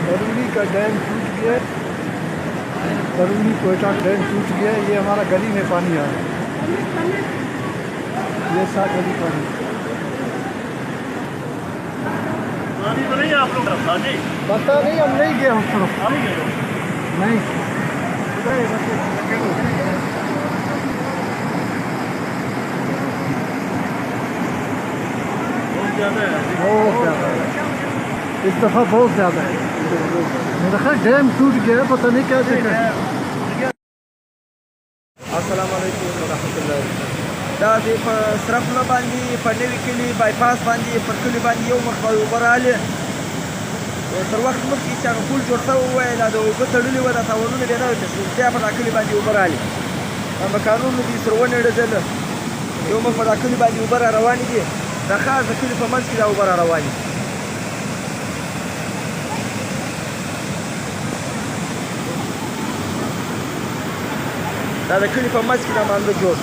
Baruni का डैम टूट गया, बरूनी कोयटा डैम टूट गया। ये हमारा गली में पानी आ रहा है, ये सा गली पानी। पानी तो नहीं आप लोग जी? पता नहीं, हम नहीं गए उस तरफ। नहीं, बहुत ज़्यादा है, बहुत ज़्यादा है इस दफ़ा, बहुत ज़्यादा है। मेरा ख्याल डैम टूट गया, पता नहीं क्या चक्कर। السلام علیکم ورحمت الله. دا د په سره پله باندې، په نوي کلي بایپاس باندې، پر کلي باندې یو مخ اوبه رالې. تر وخت مخکې چې هغه پل جوړ شوی وای، دا د اوبه تړلې وه، دا تاوانونه بیا نه وو پېښ. بیا په دا کلي باندې اوبه رالې، مکانونو دې سره ونړېدل. یو مخ په دا کلي باندې اوبه را روانې دي، دا خاص د کلي په منځ کې دا اوبه را روانې دي. دا د کلي په منځ کې دا مانده جوړ.